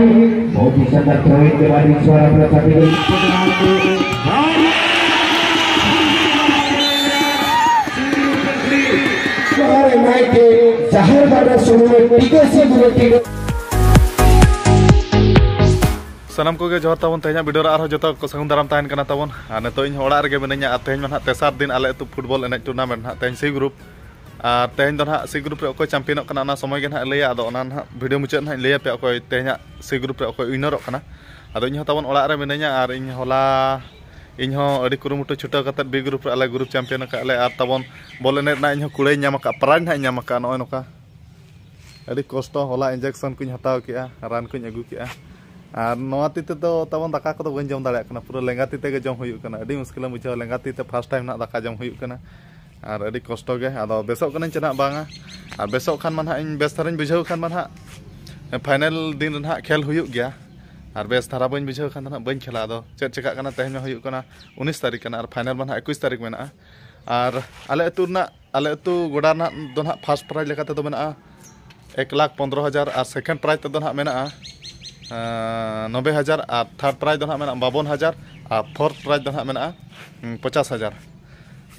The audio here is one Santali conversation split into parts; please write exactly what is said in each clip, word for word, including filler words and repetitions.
बहुत ही शानदार थ्रोइंग के बाद इस बार अपना साथी को ᱡᱚᱦᱟᱨ ᱮᱢᱟᱭ ᱛᱮ ᱡᱟᱦᱮᱨ ᱜᱟᱲ ᱨᱮ ᱥᱩᱨ ᱨᱮ ᱴᱤᱠᱟᱹ ᱥᱤ ᱜᱩᱨᱩ ᱴᱤᱠᱟᱹ ᱥᱟᱱᱟᱢ ᱠᱚᱜᱮ ᱡᱚᱦᱟᱨ ᱛᱟᱵᱚᱱ᱾ ᱛᱮᱦᱮᱧᱟᱜ ᱵᱷᱤᱰᱤᱭᱳ ᱨᱮ ᱟᱨᱦᱚᱸ ᱡᱚᱛᱚ ᱠᱚ ᱥᱟᱹᱜᱩᱱ ᱫᱟᱨᱟᱢ ᱛᱟᱦᱮᱱ ᱠᱟᱱᱟ ᱛᱟᱵᱚᱱ᱾ ᱟᱨ ᱱᱤᱛᱚᱜ ᱤᱧ ᱦᱚᱸ ᱚᱲᱟᱜ ᱨᱮᱜᱮ ᱢᱤᱱᱟᱹᱧᱟ᱾ ᱟᱨ ᱛᱮᱦᱮᱧ ᱢᱟ ᱱᱟᱦᱟᱜ ᱛᱮᱥᱟᱨ ᱫᱤᱱ ᱟᱞᱮ ᱟᱹᱛᱩ ᱯᱷᱩᱴᱵᱚᱞ ᱮᱱᱮᱡ ᱴᱩᱨᱱᱟᱢᱮᱱᱴ ᱱᱟᱦᱟᱜ ᱛᱮᱦᱮᱧ ᱥᱤ ᱜᱨᱩᱯ᱾ ᱟᱨ ᱛᱮᱦᱮᱧ ᱫᱚ ᱱᱟᱦᱟᱜ ᱥᱤ ᱜᱨᱩᱯ ᱨᱮ ᱚᱠᱚᱭ ᱪᱟᱢᱯᱤᱭᱟᱱᱚᱜ ᱠᱟᱱᱟ ᱚᱱᱟ ᱥᱚᱢᱚᱭ ᱜᱮ ᱱᱟᱦᱟᱜ ᱞᱟᱹᱭᱟ᱾ ᱟᱫᱚ ᱚᱱᱟ ᱱᱟᱦᱟᱜ ᱵᱷᱤᱰᱤᱭᱳ ᱢᱩᱪᱟᱹᱫ ᱱᱟᱦᱟᱜ ᱤᱧ ᱞᱟᱹᱭ ᱟᱯᱮᱭᱟ ᱚᱠᱚᱭ ᱛᱮᱦᱮᱧᱟᱜ ᱥᱤ ᱜᱨᱩᱯ ᱨᱮ ᱚᱠᱚᱭ ᱩᱭᱱᱟᱨᱚᱜ ᱠᱟᱱᱟ᱾ ᱟᱫᱚ ᱤᱧ ᱦᱚᱸ ᱛᱟᱵᱚᱱ ᱚᱲᱟᱜ ᱨᱮ ᱢᱤᱱᱟᱹᱧᱟ ᱟᱨ ᱤᱧ ᱦᱚᱞᱟ ᱤᱧ ᱦᱚᱸ ᱟᱹᱰᱤ ᱠᱩᱨᱩᱢᱩᱴᱩ ᱪᱷᱩᱴᱟᱹᱣ ᱠᱟᱛᱮᱫ ᱵᱤ ᱜᱨᱩᱯ ᱨᱮ ᱟᱞᱮ ᱜᱨᱩᱯ ᱪᱟᱢᱯᱤᱭᱟᱱ ᱟᱠᱟᱫ ᱞᱮ᱾ ᱟᱨ ᱛᱟᱵᱚᱱ ᱵᱚᱞ ᱮᱱᱮᱡ ᱨᱮᱱᱟᱜ ᱤᱧ ᱦᱚᱸ ᱠᱩᱲᱟᱹᱭᱤᱧ ᱧᱟᱢ ᱟᱠᱟᱫ, ᱯᱨᱟᱭᱤᱡᱽ ᱱᱟᱦᱟᱜ ᱤᱧ ᱧᱟᱢ ᱟᱠᱟᱫ᱾ ᱱᱚᱜᱼᱚᱭ ᱱᱚᱝᱠᱟ ᱟᱹᱰᱤ ᱠᱚᱥᱴᱚ ᱦᱚᱞᱟ ᱤᱧᱡᱮᱠᱥᱚᱱ ᱠᱚᱧ ᱦᱟᱛᱟᱣ ᱠᱮᱜᱼᱟ, ᱨᱟᱱ ᱠᱚᱧ ᱟᱹᱜᱩ ᱠᱮᱜᱼᱟ᱾ ᱟᱨ ᱱᱚᱣᱟ ᱛᱤ ᱛᱮᱫᱚ ᱛᱟᱵᱚᱱ ᱫᱟᱠᱟ ᱠᱚᱫᱚ ᱵᱟᱹᱧ ᱡᱚᱢ ᱫᱟᱲᱮᱭᱟᱜ ᱠᱟᱱᱟ, ᱯᱩᱨᱟᱹ ᱞᱮᱸᱜᱟ ᱛᱤ ᱛᱮᱜᱮ ᱡᱚᱢ ᱦᱩᱭᱩᱜ ᱠᱟᱱᱟ᱾ ᱟᱹᱰᱤ ᱢᱩᱥᱠᱤᱞᱮᱢ ᱵᱩᱡᱷᱟᱹᱣᱟ, ᱞᱮᱸᱜᱟ ᱛᱤ ᱛᱮ ᱯᱷᱟᱥᱴ ᱴᱟᱭᱤᱢ ᱱᱟᱜ ᱫᱟᱠᱟ ᱡᱚᱢ ᱦᱩᱭᱩᱜ ᱠᱟᱱᱟ᱾ ᱟᱨ ᱟᱹᱰᱤ ᱠᱚᱥᱴᱚ ᱜᱮ᱾ ᱟᱫᱚ ᱵᱮᱥᱚᱜ ᱠᱟᱹᱱᱟᱹᱧ ᱪᱮ ᱱᱟᱜ ᱵᱟᱝᱟ? ᱟᱨ ᱵᱮᱥᱚᱜ ᱠᱷᱟᱱ ᱢᱟ ᱱᱟᱦᱟᱜ ᱤᱧ ᱵᱮᱥ ᱫᱷᱟᱨᱟᱧ ᱵᱩᱡᱷᱟᱹᱣ ᱠᱷᱟᱱ ᱢᱟ ᱱᱟᱦᱟᱜ ᱯᱷᱟᱭᱱᱮᱞ ᱫᱤᱱ ᱨᱮ ᱱᱟᱦᱟᱜ ᱠᱷᱮᱞ ᱦᱩᱭᱩᱜ ᱜᱮᱭᱟ᱾ ᱟᱨ ᱵᱮᱥ ᱫᱷᱟᱨᱟ ᱵᱟᱹᱧ ᱵᱩᱡᱷᱟᱹᱣ ᱠᱷᱟᱱ ᱫᱚ ᱱᱟᱦᱟᱜ ᱵᱟᱹᱧ ᱠᱷᱮᱞᱟ᱾ ᱟᱫᱚ ᱪᱮᱫ ᱪᱮᱠᱟᱜ ᱠᱟᱱᱟ, ᱛᱮᱦᱮᱧ ᱢᱟ ᱦᱩᱭᱩᱜ ᱠᱟᱱᱟ ᱩᱱᱤᱥ ᱛᱟᱹᱨᱤᱠᱷ ᱠᱟᱱᱟ ᱟᱨ ᱯᱷᱟᱭᱱᱮᱞ ᱢᱟ ᱱᱟᱦᱟᱜ ᱮᱠᱩᱥ ᱛᱟᱹᱨᱤᱠᱷ ᱢᱮᱱᱟᱜᱼᱟ᱾ ᱟᱨ ᱟᱞᱮ ᱟᱹᱛᱩ ᱨᱮᱱᱟᱜ ᱟᱞᱮ ᱟᱹᱛᱩ ᱜᱚᱰᱟ ᱨᱮᱱᱟᱜ ᱫᱚ ᱱᱟᱦᱟᱜ ᱯᱷᱟᱥᱴ ᱯᱨᱟᱭᱤᱡᱽ ᱞᱮᱠᱟ ᱛᱮᱫᱚ ᱢᱮᱱᱟᱜᱼᱟ ᱮᱠ ᱞᱟᱠᱷ ᱯᱚᱱᱫᱽᱨᱚ ᱦᱟᱡᱟᱨ, ᱟᱨ ᱥᱮᱠᱮᱱᱰ ᱯᱨᱟᱭᱤᱡᱽ ᱛᱮᱫᱚ ᱱᱟᱦᱟᱜ ᱢᱮᱱᱟᱜᱼᱟ ᱟᱸ, ᱱᱚᱵᱵᱳᱭ ᱦᱟᱡᱟᱨ, ᱟᱨ ᱛᱷᱟᱨᱰ ᱯᱨᱟᱭᱤᱡᱽ ᱫᱚ ᱱᱟᱦᱟᱜ ᱢᱮᱱᱟᱜᱼᱟ ᱵᱟᱵᱚᱱ ᱦᱟᱡᱟᱨ, ᱟᱨ ᱯᱷᱳᱨᱛᱷ ᱯᱨᱟᱭᱤᱡᱽ ᱫᱚ ᱱᱟᱦᱟᱜ ᱢᱮᱱᱟᱜᱼᱟ ᱩᱸ, ᱯᱚᱪᱟᱥ ᱦᱟᱡᱟᱨ᱾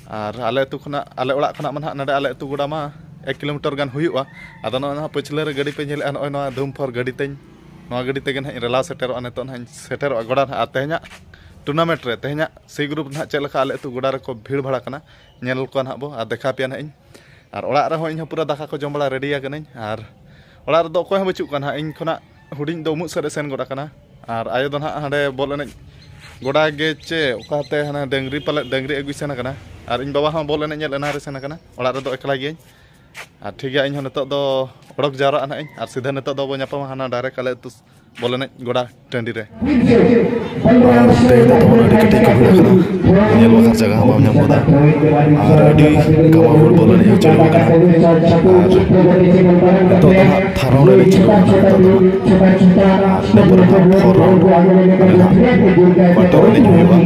ᱟᱨ ᱟᱞᱮ ᱟᱹᱛᱩ ᱠᱷᱚᱱᱟᱜ, ᱟᱞᱮ ᱚᱲᱟᱜ ᱠᱷᱚᱱᱟᱜ ᱢᱟ ᱱᱟᱦᱟᱜ ᱱᱚᱰᱮ ᱟᱞᱮ ᱟᱹᱛᱩ ᱜᱚᱰᱟ ᱢᱟ ᱮᱠ ᱠᱤᱞᱳᱢᱤᱴᱟᱨ ᱜᱟᱱ ᱦᱩᱭᱩᱜᱼᱟ᱾ ᱟᱫᱚ ᱱᱚᱜᱼᱚᱭ ᱱᱚᱣᱟ ᱯᱟᱹᱪᱷᱞᱟᱹ ᱨᱮ ᱜᱟᱹᱰᱤ ᱯᱮ ᱧᱮᱞᱮᱫᱼᱟ, ᱱᱚᱜᱼᱚᱭ ᱱᱚᱣᱟ ᱫᱷᱩᱢ ᱯᱷᱳᱨ ᱜᱟᱹᱰᱤ ᱛᱤᱧ, ᱱᱚᱣᱟ ᱜᱟᱹᱰᱤ ᱛᱮᱜᱮ ᱱᱟᱦᱟᱜ ᱤᱧ ᱨᱮᱞᱟ ᱥᱮᱴᱮᱨᱚᱜᱼᱟ᱾ ᱱᱤᱛᱚᱜ ᱱᱟᱦᱟᱜ ᱤᱧ ᱥᱮᱴᱮᱨᱚᱜᱼᱟ ᱜᱚᱰᱟ ᱱᱟᱦᱟᱜ᱾ ᱟᱨ ᱛᱮᱦᱮᱧᱟᱜ ᱴᱩᱨᱱᱟᱢᱮᱱᱴ ᱨᱮ ᱛᱮᱦᱮᱧᱟᱜ ᱥᱤ ᱜᱨᱩᱯ ᱱᱟᱦᱟᱜ ᱪᱮᱫ ᱞᱮᱠᱟ ᱟᱞᱮ ᱟᱹᱛᱩ ᱜᱚᱰᱟ ᱨᱮᱠᱚ ᱵᱷᱤᱲ ᱵᱷᱟᱲᱟ ᱠᱟᱱᱟ, ᱧᱮᱞ ᱠᱚᱣᱟ ᱱᱟᱦᱟᱜ ᱵᱚ ᱟᱨ ᱫᱮᱠᱷᱟᱣ ᱯᱮᱭᱟ ᱱᱟᱦᱟᱜ ᱤᱧ᱾ ᱟᱨ ᱚᱲᱟᱜ ᱨᱮᱦᱚᱸ ᱤᱧ ᱦᱚᱸ ᱯᱩᱨᱟᱹ ᱫᱟᱠᱟ ᱠᱚ ᱡᱚᱢ ᱵᱟᱲᱟ ᱨᱮᱰᱤ ᱟᱠᱟᱱᱟᱹᱧ᱾ ᱟᱨ ᱚᱲᱟᱜ ᱨᱮᱫᱚ ᱚᱠᱚᱭ ᱦᱚᱸ ᱵᱟᱹᱪᱩᱜ ᱠᱚᱣᱟ ᱱᱟᱦᱟᱜ᱾ ᱤᱧ ᱠᱷᱚᱱᱟᱜ ᱦᱩᱰᱤᱧ ᱫᱚ ᱩᱢᱩᱜ ᱥᱮᱫ ᱮ ᱥᱮᱱ ᱜᱚᱫ ᱟᱠᱟᱱᱟ᱾ ᱟᱨ ᱟᱭᱳ ᱫᱚ ᱱᱟᱦᱟᱜ ᱦᱟᱸᱰᱮ ᱵᱚᱞ ᱮᱱᱮᱡ ᱜᱚᱰᱟ ᱜᱮ ᱪᱮ ᱚᱠᱟᱛᱮ ᱦᱟᱱᱟ ᱰᱟᱹᱝᱨᱤ, ᱯᱟᱞᱮᱫ ᱰᱟᱹᱝᱨᱤ ᱟᱹᱜᱩᱭ ᱥᱮᱱ ᱟᱠᱟᱱᱟ᱾ ᱟᱨ ᱤᱧ ᱵᱟᱵᱟ ᱦᱚᱸ ᱵᱚᱞ ᱮᱱᱮᱡ ᱧᱮᱞ ᱮᱱᱟᱝ ᱨᱮ ᱥᱮᱱ ᱟᱠᱟᱱᱟ᱾ ᱚᱲᱟᱜ ᱨᱮᱫᱚ ᱮᱠᱞᱟ ᱜᱤᱭᱟᱹᱧ᱾ ᱟᱨ ᱴᱷᱤᱠ ᱜᱮᱭᱟ, ᱤᱧ ᱦᱚᱸ ᱱᱤᱛᱚᱜ ᱫᱚ ᱚᱰᱚᱠ ᱡᱟᱣᱨᱟᱜᱼᱟ ᱱᱟᱦᱟᱜ ᱤᱧ᱾ ᱟᱨ ᱥᱤᱫᱷᱟᱹ ᱱᱤᱛᱚᱜ ᱫᱚ ᱵᱚ ᱧᱟᱯᱟᱢᱟ ᱦᱟᱱᱟ ᱰᱟᱭᱨᱮᱠᱴ ᱟᱞᱮ ᱟᱹᱛᱩ ᱵᱚᱞ ᱮᱱᱮᱡ ᱜᱚᱰᱟ ᱴᱟᱺᱰᱤ ᱨᱮ᱾ ᱟᱨ ᱛᱮᱦᱮᱧ ᱫᱚ ᱛᱟᱵᱚᱱ ᱟᱹᱰᱤ ᱠᱟᱹᱴᱤᱡ ᱠᱚ ᱵᱷᱤᱲ ᱠᱟᱱᱟ, ᱧᱮᱞ ᱵᱟᱠᱷᱟᱱ ᱡᱟᱭᱜᱟ ᱦᱚᱸ ᱵᱟᱢ ᱧᱟᱢ ᱜᱚᱫᱟ᱾ ᱟᱨ ᱟᱹᱰᱤ ᱜᱟᱢᱟ ᱜᱳᱞ ᱵᱚᱞ ᱮᱱᱮᱡ ᱦᱚᱸ ᱪᱟᱹᱞᱩ ᱟᱠᱟᱱᱟ᱾ ᱟᱨ ᱱᱤᱛᱚᱜ ᱫᱚ ᱦᱟᱸᱜ ᱛᱷᱟᱨᱰ ᱨᱟᱣᱩᱱᱰ ᱮᱱᱮᱡ ᱪᱟᱹᱞᱩᱜ ᱠᱟᱱᱟ᱾ ᱱᱤᱛᱚᱜ ᱫᱚ ᱦᱟᱸᱜ ᱟᱨ ᱤᱱᱟᱹ ᱯᱚᱨᱮ ᱦᱟᱸᱜ ᱯᱷᱳᱨ ᱨᱟᱣᱩᱱᱰ ᱚᱸᱰᱮ ᱦᱟᱸᱜ ᱠᱣᱟᱨᱴᱟᱨ ᱮᱱᱮᱡ ᱦᱩᱭᱩᱜᱼᱟ᱾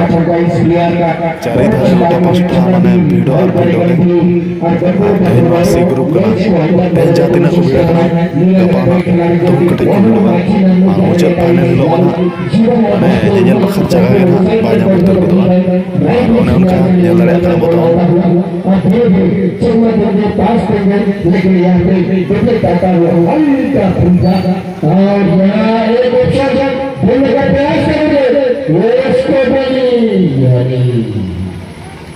ᱟᱨ ᱪᱟᱹᱨᱤ ᱫᱷᱟᱨᱮ ᱜᱚᱴᱟ ᱯᱟᱥᱴᱟ ᱢᱟᱱᱮ ᱵᱷᱤᱲᱚᱜ ᱟᱨ ᱵᱷᱤᱲᱚᱜ ᱜᱮ᱾ ᱟᱨ ᱛᱮᱦᱮᱧ ᱢᱟ ᱥᱤ ᱜᱨᱩᱯ ᱠᱟᱱᱟ᱾ ᱛᱮᱦᱮᱧ ᱡᱟᱦᱟᱸ ᱛᱤᱱᱟᱹᱜ ᱠᱚ ᱵᱷᱤᱲ ᱟᱠᱟᱱᱟ, ᱜᱟᱯᱟ ᱦᱟᱸᱜ ᱫᱚᱢ ᱠᱟᱹᱴᱤᱡ ᱠᱚ ᱵᱷᱤᱲᱚᱜᱼᱟ᱾ ᱟᱨ ᱢᱩᱪᱟᱹᱫ ᱯᱷᱟᱭᱱᱮᱞ ᱦᱤᱞᱳᱜ ᱢᱟ ᱦᱟᱸᱜ ᱢᱟᱱᱮ ᱧᱮᱧᱮᱞ ᱵᱟᱠᱷᱨᱟ ᱡᱟᱭᱜᱟ ᱜᱮ ᱦᱟᱸᱜ ᱵᱟᱭ ᱧᱟᱢ ᱩᱛᱟᱹᱨ ᱜᱚᱫᱚᱜᱼᱟ᱾ ᱟᱨ ᱚᱱᱮ ᱚᱱᱠᱟ ᱧᱮᱞ ᱫᱟᱲᱮᱭᱟᱜ ᱠᱟᱱᱟ ᱵᱚᱱ᱾ और यहाँ एक अच्छा सा बोलने का प्रयास करेंगे, वो इसको बोली, यानी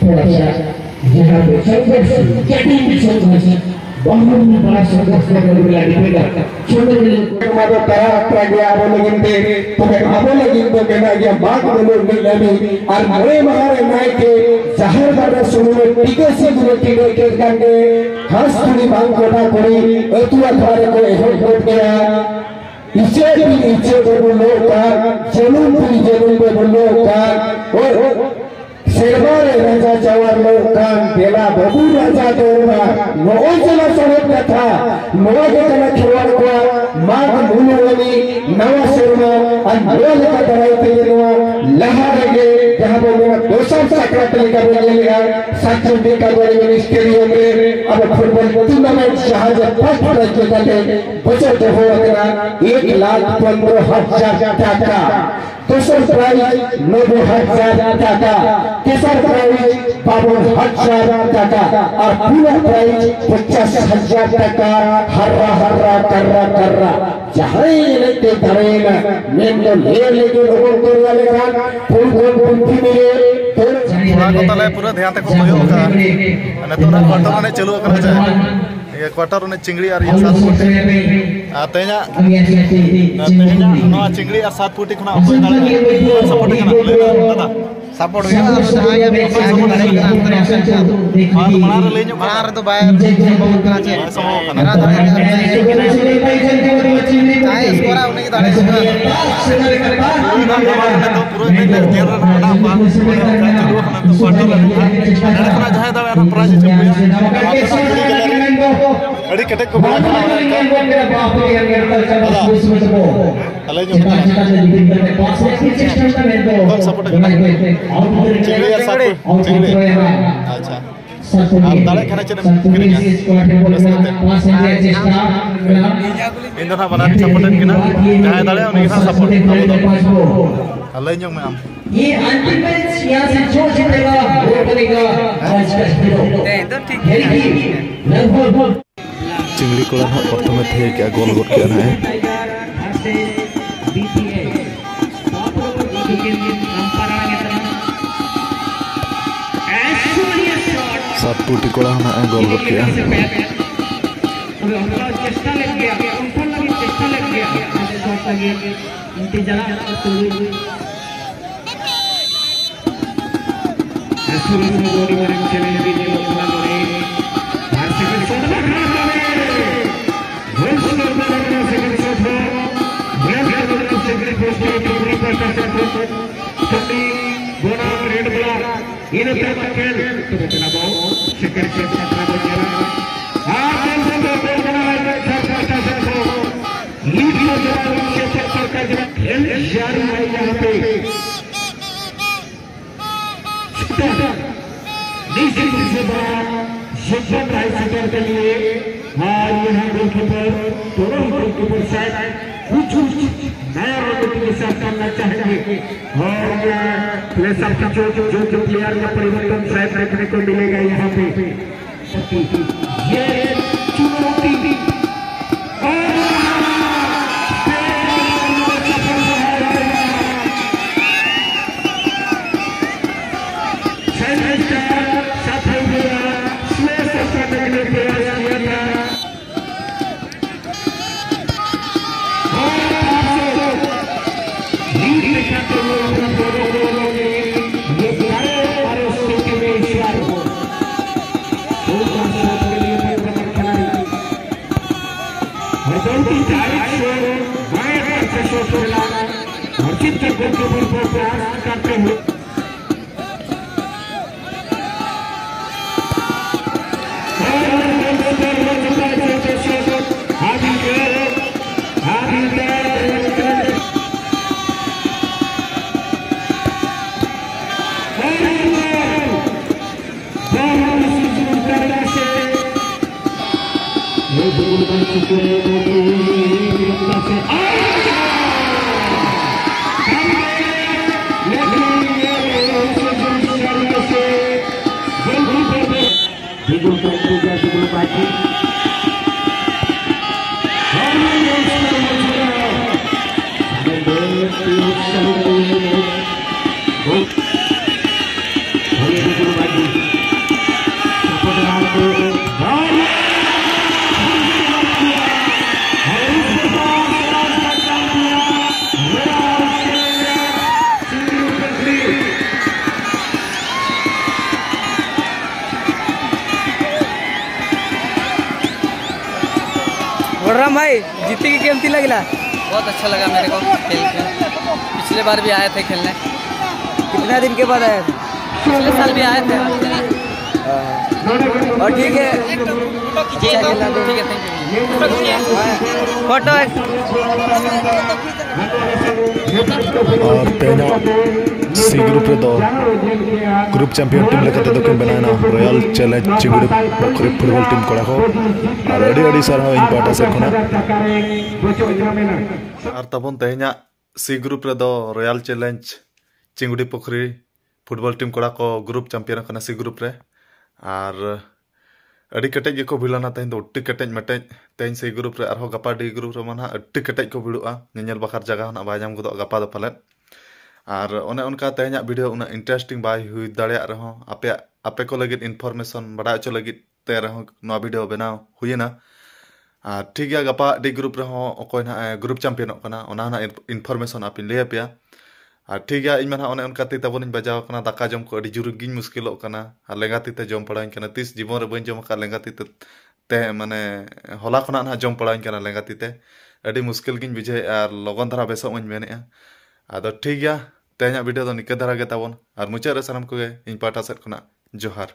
थोड़ा सा यहाँ पे संघर्ष, जटिल संघर्ष, बहुत बड़ा संघर्ष करने को लगा। ᱱᱚᱣᱟ ᱫᱚ ᱛᱟᱨᱟ ᱟᱠᱷᱲᱟ ᱜᱮ ᱟᱵᱚ ᱞᱟᱹᱜᱤᱫ ᱛᱮ, ᱛᱚᱵᱮ ᱟᱵᱚ ᱞᱟᱹᱜᱤᱫ ᱫᱚ ᱢᱮᱱᱟᱜ ᱜᱮᱭᱟ ᱢᱟᱜᱽ ᱢᱩᱞᱩᱜ ᱢᱤᱫ ᱞᱟᱹᱢᱤ᱾ ᱟᱨ ᱢᱚᱬᱮ ᱢᱟᱦᱟ ᱨᱮ ᱱᱟᱭᱠᱮ ᱡᱟᱦᱮᱨ ᱜᱟᱲ ᱨᱮ ᱥᱩᱱᱩᱢ ᱨᱮ ᱴᱤᱠᱟᱹ ᱥᱤᱸᱫᱩᱨ ᱮ ᱴᱤᱰᱟᱹᱜ ᱠᱮᱫ ᱠᱷᱟᱱ ᱜᱮ ᱜᱷᱟᱥ ᱠᱩᱲᱤ ᱵᱟᱝ ᱠᱚᱴᱟ ᱠᱩᱲᱤ ᱟᱹᱛᱩ ᱟᱠᱷᱲᱟ ᱨᱮᱠᱚ ᱮᱦᱚᱵ ᱜᱚᱫ ᱜᱮᱭᱟ᱾ ᱤᱪᱟᱹᱜ ᱵᱤᱱ ᱤᱪᱟᱹᱜ ᱵᱟᱵᱚᱱ ᱞᱚᱜ ᱠᱟᱱ, ᱡᱟᱹᱱᱩᱢ ᱵᱤᱱ ᱡᱟᱹᱱᱩᱢ ᱵᱟᱵᱚᱱ ᱞᱚᱜ ᱠᱟᱱ, ᱳᱭ ᱥᱮᱨᱢᱟ ᱨᱮ ᱨᱟᱡᱟ ᱡᱟᱣᱟᱨ ᱞᱚᱜ ᱠᱟᱱ, ᱫᱮᱞᱟ ᱵᱟᱹᱵᱩ ᱨᱟᱡᱟ ᱫᱚᱨᱵᱟᱨ᱾ ᱱᱚᱜᱼᱚᱭ ᱡᱮ ᱱᱚᱣᱟ ᱥᱟᱶᱦᱮᱫ ᱠᱟᱛᱷᱟ, ᱱᱚᱣᱟ ᱜᱮ ᱠᱟᱱᱟ ᱠᱷᱮᱨᱣᱟᱲ ᱠᱚᱣᱟᱜ ᱢᱟᱜᱽ ᱢᱩᱞᱩᱜ ᱟᱹᱱᱤᱡ ᱱᱟᱣᱟ ᱥᱮᱨᱢᱟ᱾ ᱟᱨ ᱱᱚᱣᱟ ᱞᱮᱠᱟ ᱫᱟᱨᱟᱭ ᱛᱮᱜᱮ ᱱᱚᱣᱟ ᱞᱟᱦᱟ ᱨᱮᱜᱮ ᱡᱟᱦᱟᱸ ᱵᱚᱱ ᱢᱮᱱᱟ ᱫᱚᱥᱟᱨ ᱥᱟᱠᱨᱟᱛ ᱞᱮᱠᱟ ᱵᱚᱱ ᱧᱮᱞᱮᱜᱼᱟ, ᱥᱟᱨᱡᱚᱢ ᱵᱤᱠᱟᱨ ᱵᱟᱲᱤ ᱢᱤᱱᱤ ᱥᱴᱮᱰᱤᱭᱟᱢ ᱨᱮ ᱟᱵᱚ ᱯᱷᱩᱴᱵᱚᱞ ᱴᱩᱨᱱᱟᱢᱮᱱᱴ ᱡᱟᱦᱟᱸ ᱡᱮ ᱯᱷᱟᱥᱴ ᱯᱨᱟᱭᱤᱡᱽ ᱞᱮᱠᱟᱛᱮ ᱵᱚᱪᱷᱚᱨ ᱫᱚᱦᱚ ᱟᱠᱟᱱᱟ ᱮᱠ ᱞᱟᱠᱷ ᱯᱚᱱᱫᱽᱨᱚ ᱦᱟᱡᱟᱨ ᱴᱟᱠᱟ᱾ ᱫᱚᱥᱟᱨ ᱯᱨᱟᱭᱤᱡᱽ ᱱᱚᱵᱵᱳᱭ ᱦᱟᱡᱟᱨ ᱴᱟᱠᱟ, ᱛᱮᱥᱟᱨ ᱯᱨᱟᱭᱤᱡᱽ ᱵᱟᱵᱚᱱ ᱦᱟᱡᱟᱨ ᱴᱟᱠᱟ ᱟᱨ ᱯᱩᱱᱟᱜ ᱯᱨᱟᱭᱤᱡᱽ ᱯᱚᱧᱪᱟᱥ ᱦᱟᱡᱟᱨ ᱴᱟᱠᱟ᱾ ᱦᱟᱨᱨᱟ, ᱦᱟᱨᱨᱟ, ᱠᱟᱨᱨᱟ, ᱠᱟᱨᱨᱟ᱾ ᱡᱟᱦᱟᱸᱭ ᱮᱱᱮᱡ ᱛᱮ ᱫᱟᱲᱮᱭᱮᱱᱟ, ᱢᱮᱱᱫᱚ ᱞᱮ ᱞᱟᱹᱜᱤᱫ ᱚᱢᱚᱱ ᱠᱚᱨᱤᱭᱟ ᱞᱮᱠᱷᱟᱱ ᱯᱷᱩᱞ ᱠᱷᱚᱱ ᱯᱩᱱᱛᱷᱤ ᱢᱤᱞᱮ ᱛᱚ ᱠᱚᱲᱟ ᱠᱚ ᱛᱟᱞᱮ ᱯᱩᱨᱟᱹ ᱫᱷᱮᱭᱟᱱ ᱛᱮᱠᱚ ᱠᱚᱭᱚᱜ ᱠᱟᱜᱼᱟ᱾ ᱱᱤᱛᱚᱜ ᱚᱱᱟ ᱠᱚᱣᱟᱴᱟᱨ ᱮᱱᱮᱡ ᱪᱟᱹᱞᱩ ᱟᱠᱟᱱᱟ ᱡᱮ᱾ ᱤᱭᱟᱹ, ᱠᱣᱟᱴᱟᱨ ᱚᱱᱮ ᱪᱤᱝᱲᱤ ᱟᱨ ᱤᱭᱟᱹ ᱥᱟᱨ ᱯᱩᱴᱤ᱾ ᱟᱨ ᱛᱮᱦᱮᱧᱟᱜ, ᱛᱮᱦᱮᱧᱟᱜ ᱱᱚᱣᱟ ᱪᱤᱝᱲᱤ ᱟᱨ ᱥᱟᱨ ᱯᱩᱴᱤ ᱠᱷᱚᱱᱟᱜ ᱚᱠᱚᱭ ᱫᱟᱲᱮᱭᱟᱜᱼᱟ? ᱚᱠᱚᱭ ᱥᱟᱯᱳᱨᱴ ᱠᱟᱱᱟ? ᱞᱟᱹᱭ ᱢᱮ ᱫᱟᱫᱟ᱾ ᱥᱟᱯᱳᱨᱴ ᱦᱩᱭᱩᱜᱼᱟ, ᱟᱫᱚ ᱡᱟᱦᱟᱸᱭ ᱜᱮ ᱚᱠᱚᱭ ᱥᱟᱯᱳᱨᱴ ᱦᱩᱭᱩᱜᱼᱟ? ᱟᱨ ᱢᱟᱲᱟᱝ ᱨᱮ ᱞᱟᱹᱭ ᱧᱚᱜ ᱢᱟᱲᱟᱝ ᱨᱮᱫᱚ ᱵᱟᱭ ᱥᱚᱢᱵᱷᱚᱵ ᱠᱟᱱᱟ ᱪᱮ? ᱵᱟᱭ ᱥᱚᱢᱵᱷᱚᱵ ᱠᱟᱱᱟ᱾ ᱡᱟᱦᱟᱸᱭ ᱥᱠᱳᱨᱟ ᱩᱱᱤ ᱜᱮ ᱫᱟᱲᱮᱭᱟᱜᱼᱟ᱾ ᱯᱩᱨᱟᱹ ᱢᱤᱫ ᱡᱮᱞ ᱨᱮ ᱢᱮᱱᱟᱜ ᱠᱚᱣᱟ᱾ ᱚᱸᱰᱮ ᱠᱷᱚᱱᱟᱜ ᱡᱟᱦᱟᱸᱭ ᱫᱟᱲᱮᱭᱟᱜᱼᱟ, ᱚᱱᱟ ᱯᱨᱟᱭᱤᱡᱽ ᱦᱚᱪᱚ ᱠᱚᱣᱟ᱾ ᱟᱹᱰᱤ ᱠᱮᱴᱮᱡ ᱠᱚ ᱵᱮᱱᱟᱣ ᱠᱟᱱᱟ᱾ ᱫᱟᱫᱟ, ᱟᱞᱮ ᱧᱚᱜ ᱠᱟᱱᱟ᱾ ᱚᱠᱚᱭ ᱥᱟᱯᱳᱨᱴ ᱠᱟᱱᱟ? ᱪᱤᱝᱲᱤ ᱟᱨ ᱥᱟᱯᱳᱨᱴ᱾ ᱪᱤᱝᱲᱤ᱾ ᱟᱪᱪᱷᱟ᱾ ᱟᱨ ᱫᱟᱲᱮᱭᱟᱜ ᱠᱷᱟᱱ ᱪᱮᱫ ᱮᱢ ᱠᱤᱨᱤᱧᱟ? ᱨᱟᱹᱥᱠᱟᱹ ᱛᱮ᱾ ᱤᱧ ᱫᱚ ᱱᱟᱦᱟᱜ ᱵᱟᱱᱟᱨ ᱥᱟᱯᱳᱨᱴ ᱮᱫ ᱠᱤᱱᱟ, ᱡᱟᱦᱟᱸᱭ ᱫᱟᱲᱮᱭᱟᱜᱼᱟ ᱩᱱᱤ ᱜᱮ ᱱᱟᱦᱟᱜ ᱥᱟᱯᱳᱨᱴ ᱟᱵᱚ ᱫᱚ᱾ ᱟᱨ ᱞᱟᱹᱭ ᱧᱚᱜ ᱢᱮ ᱟᱢ᱾ ये अंतिम मैच, यहाँ से जो जीतेगा वो बनेगा आज का हीरो। ᱦᱮᱸ, ᱤᱧ ᱫᱚ ᱴᱷᱤᱠ ᱜᱮᱭᱟ। ᱞᱟᱜᱵᱷᱟᱜ ᱪᱤᱝᱲᱤ ᱠᱚᱲᱟ ᱱᱟᱦᱟᱜ ᱯᱨᱚᱛᱷᱚᱢᱮ ᱛᱷᱤᱭᱟᱹ ᱠᱮᱜᱼᱟ, ᱜᱳᱞ ᱜᱚᱫ ᱠᱮᱜᱼᱟ ᱱᱟᱦᱟᱜ ᱮ᱾ ᱥᱟᱛ ᱯᱩᱴᱤ ᱠᱚᱲᱟ ᱦᱚᱸ ᱱᱟᱦᱟᱜ ᱮ ᱜᱳᱞ ᱜᱚᱫ ᱠᱮᱜᱼᱟ᱾ ᱛᱚᱵᱮ ᱚᱱᱠᱟ ᱪᱮᱥᱴᱟ ᱞᱮᱫ ᱜᱮᱭᱟ, ᱩᱱᱠᱩ ᱞᱟᱹᱜᱤᱫ ᱪᱮᱥᱴᱟ ᱞᱮᱫ ᱜᱮᱭᱟ, ᱟᱫᱚ ᱥᱚᱴ ᱞᱟᱹᱜᱤᱫ ᱤᱱᱛᱮᱡᱟᱨ ᱛᱩᱞᱩᱡ ᱟᱹᱥᱩᱞ ᱟᱹᱥᱩᱞ ᱟᱹᱰᱤ ᱢᱟᱨᱟᱝ ᱪᱮᱞᱮᱧᱡᱽ ᱜᱮ ᱧᱮᱞᱚᱜ ᱠᱟᱱᱟ ᱱᱚᱰᱮ᱾ ᱟᱨ ᱥᱮᱠᱮᱱᱰ ᱥᱚᱴ ᱵᱟᱠᱷᱨᱟ ᱛᱟᱞᱮ᱾ ᱜᱳᱞ ᱥᱠᱳᱨ ᱵᱟᱠᱷᱨᱟ ᱥᱮᱠᱮᱱᱰ ᱥᱚᱴ ᱦᱚᱸ ᱵᱮᱥ ᱠᱷᱮᱞᱳᱰ ᱥᱮᱠᱮᱱᱰ ᱯᱳᱥᱴ ᱨᱮ ᱴᱤᱢ ᱨᱤᱯᱳᱨᱴ ᱠᱟᱛᱮ ᱠᱚ ᱴᱚᱱᱤ ᱵᱚᱱᱟᱢ ᱨᱮᱰ ᱵᱞᱟᱠ᱾ ᱤᱱᱟᱹ ᱛᱟᱭᱚᱢ ᱠᱷᱮᱞ ᱛᱚᱵᱮ ᱠᱟᱱᱟ ᱵᱚ ᱥᱮᱠᱮᱱᱰ ᱥᱚᱴ ᱵᱟᱠᱷᱨᱟ ᱵᱚ ᱧᱮᱞᱟ᱾ ᱟᱨ ᱜᱳᱞ ᱥᱠᱳᱨ ᱵᱟᱠᱷᱨᱟ ᱥᱮᱠᱮᱱᱰ ᱥᱚᱴ ᱵᱟᱠᱷᱨᱟ ᱥᱮᱠᱮᱱᱰ ᱥᱚᱴ ᱦᱚᱸ ᱞᱤᱰ ᱠᱚ ᱡᱚᱢᱟ ᱥᱮ ᱥᱚᱨᱠᱟᱨ ᱡᱚᱢᱟ ᱠᱷᱮᱞ ᱡᱟᱹᱨᱤ ᱦᱩᱭ ᱡᱟᱦᱟᱸ ᱯᱮ निश्चित रूप से बड़ा योगदान रहा है सेटर के लिए। और यहाँ गोलकीपर दोनों ही गोलकीपर शायद कुछ कुछ नया रणनीति के साथ करना चाहेंगे। और प्लेयर जो जो जो प्लेयर का परिवर्तन शायद देखने को मिलेगा यहाँ पे। ये चुनौती। और बहुत ही डायरेक्ट शॉट, बाएं हाथ से शॉट खेला और चित्त गोलकीपर को प्रयास करते हुए बलराम भाई, जीते के कैंप लगिला? बहुत अच्छा लगा मेरे को खेल के। पिछले बार भी आए थे खेलने। कितना दिन के बाद आए थे? पिछले साल भी आए थे। हाँ। और ठीक है। ठीक है, thank you। फोटो है। ᱟᱨ ᱛᱮᱦᱮᱧᱟᱜ ᱥᱤ ᱜᱨᱩᱯ ᱨᱮᱫᱚ ᱜᱨᱩᱯ ᱪᱟᱢᱯᱤᱭᱟᱱ ᱴᱤᱢ ᱞᱮᱠᱟᱛᱮ ᱫᱚᱠᱤᱱ ᱵᱮᱱᱟᱣᱮᱱᱟ ᱨᱚᱭᱟᱞ ᱪᱮᱞᱮᱧᱡᱽ ᱪᱤᱝᱜᱩᱲᱤ ᱯᱩᱠᱷᱨᱤ ᱯᱷᱩᱴᱵᱚᱞ ᱴᱤᱢ ᱠᱚᱲᱟ ᱠᱚ᱾ ᱟᱨ ᱟᱹᱰᱤ ᱟᱹᱰᱤ ᱥᱟᱨᱦᱟᱣ ᱤᱧ ᱯᱟᱦᱴᱟ ᱥᱮᱫ ᱠᱷᱚᱱᱟᱜ᱾ ᱟᱨ ᱛᱟᱵᱚᱱ ᱛᱮᱦᱮᱧᱟᱜ ᱥᱤ ᱜᱨᱩᱯ ᱨᱮᱫᱚ ᱨᱚᱭᱟᱞ ᱪᱮᱞᱮᱧᱡᱽ ᱪᱤᱝᱜᱩᱲᱤ ᱯᱩᱠᱷᱨᱤ ᱯᱷᱩᱴᱵᱚᱞ ᱴᱤᱢ ᱠᱚᱲᱟ ᱠᱚ ᱜᱨᱩᱯ ᱪᱟᱢᱯᱤᱭᱟᱱ ᱟᱠᱟᱱᱟ ᱥᱤ ᱜᱨᱩᱯ ᱨᱮ᱾ ᱟᱨ ᱟᱹᱰᱤ ᱠᱮᱴᱮᱡ ᱜᱮᱠᱚ ᱵᱷᱤᱲ ᱞᱮᱱᱟ ᱛᱮᱦᱮᱧ ᱫᱚ, ᱟᱹᱰᱤ ᱠᱮᱴᱮᱡ ᱢᱮᱴᱮᱡ᱾ ᱛᱮᱦᱮᱧ ᱥᱤ ᱜᱨᱩᱯ ᱨᱮ, ᱟᱨᱦᱚᱸ ᱜᱟᱯᱟ ᱰᱤ ᱜᱨᱩᱯ ᱨᱮᱢᱟ ᱱᱟᱦᱟᱜ ᱟᱹᱰᱤ ᱠᱮᱴᱮᱡ ᱠᱚ ᱵᱷᱤᱲᱚᱜᱼᱟ᱾ ᱧᱮᱧᱮᱞ ᱵᱟᱠᱷᱨᱟ ᱡᱟᱭᱜᱟ ᱦᱚᱸ ᱱᱟᱜ ᱵᱟᱭ ᱧᱟᱢ ᱜᱚᱫᱚᱜᱼᱟ ᱜᱟᱯᱟ ᱫᱚ ᱯᱟᱞᱮᱫ᱾ ᱟᱨ ᱚᱱᱮ ᱚᱱᱠᱟ ᱛᱮᱦᱮᱧᱟᱜ ᱵᱷᱤᱰᱤᱭᱳ ᱩᱱᱟᱹᱜ ᱤᱱᱴᱟᱨᱮᱥᱴᱤᱝ ᱵᱟᱭ ᱦᱩᱭ ᱫᱟᱲᱮᱭᱟᱜ ᱨᱮᱦᱚᱸ, ᱟᱯᱮᱭᱟᱜ, ᱟᱯᱮ ᱠᱚ ᱞᱟᱹᱜᱤᱫ ᱤᱱᱯᱷᱚᱨᱢᱮᱥᱚᱱ ᱵᱟᱲᱟᱭ ᱦᱚᱪᱚ ᱞᱟᱹᱜᱤᱫ ᱛᱮ ᱨᱮᱦᱚᱸ ᱱᱚᱣᱟ ᱵᱷᱤᱰᱤᱭᱳ ᱵᱮᱱᱟᱣ ᱦᱩᱭᱮᱱᱟ᱾ ᱟᱨ ᱴᱷᱤᱠ ᱜᱮᱭᱟ, ᱜᱟᱯᱟ ᱰᱤ ᱜᱨᱩᱯ ᱨᱮᱦᱚᱸ ᱚᱠᱚᱭ ᱱᱟᱦᱟᱜ ᱮ ᱜᱨᱩᱯ ᱪᱟᱢᱯᱤᱭᱟᱱᱚᱜ ᱠᱟᱱᱟ, ᱚᱱᱟ ᱱᱟᱦᱟᱜ ᱤᱱᱯᱷᱚᱨᱢᱮᱥᱚᱱ ᱟᱯᱮᱧ ᱞᱟᱹᱭ ᱟᱯᱮᱭᱟ᱾ ᱟᱨ ᱴᱷᱤᱠ ᱜᱮᱭᱟ, ᱤᱧ ᱢᱟ ᱱᱟᱦᱟᱜ ᱚᱱᱮ ᱚᱱᱠᱟ ᱛᱮ ᱛᱟᱵᱚᱱᱤᱧ ᱵᱟᱡᱟᱣ ᱟᱠᱟᱱᱟ, ᱫᱟᱠᱟ ᱡᱚᱢ ᱠᱚ ᱟᱹᱰᱤ ᱡᱳᱨ ᱜᱤᱧ ᱢᱩᱥᱠᱤᱞᱚᱜ ᱠᱟᱱᱟ᱾ ᱟᱨ ᱞᱮᱸᱜᱟ ᱛᱤ ᱛᱮ ᱡᱚᱢ ᱯᱟᱲᱟᱣᱤᱧ ᱠᱟᱱᱟ, ᱛᱤᱥ ᱡᱤᱵᱚᱱ ᱨᱮ ᱵᱟᱹᱧ ᱡᱚᱢ ᱟᱠᱟᱫ ᱞᱮᱸᱜᱟ ᱛᱤ ᱛᱮ, ᱛᱮ ᱢᱟᱱᱮ ᱦᱚᱞᱟ ᱠᱷᱚᱱᱟᱜ ᱱᱟᱦᱟᱜ ᱡᱚᱢ ᱯᱟᱲᱟᱣᱤᱧ ᱠᱟᱱᱟ ᱞᱮᱸᱜᱟ ᱛᱤ ᱛᱮ᱾ ᱟᱹᱰᱤ ᱢᱩᱥᱠᱤᱞ ᱜᱤᱧ ᱵᱩᱡᱷᱟᱹᱣᱮᱫᱼᱟ ᱟᱨ ᱞᱚᱜᱚᱱ ᱫᱷᱟᱨᱟ ᱵᱮᱥᱚᱜ ᱢᱟᱧ ᱢᱮᱱᱮᱫᱼᱟ᱾ ᱟᱫᱚ ᱴᱷᱤᱠ ᱜᱮᱭᱟ, ᱛᱮᱦᱮᱧᱟᱜ ᱵᱷᱤᱰᱤᱭᱳ ᱫᱚ ᱱᱤᱠᱟᱹ ᱫᱷᱟᱨᱟ ᱜᱮ ᱛᱟᱵᱚᱱ, ᱟᱨ ᱢᱩᱪᱟᱹᱫ ᱨᱮ ᱥᱟᱱᱟᱢ ᱠᱚᱜᱮ ᱤᱧ ᱯᱟᱦᱴᱟ ᱥᱮᱫ ᱠᱷᱚᱱᱟᱜ ᱡᱚᱦᱟᱨ᱾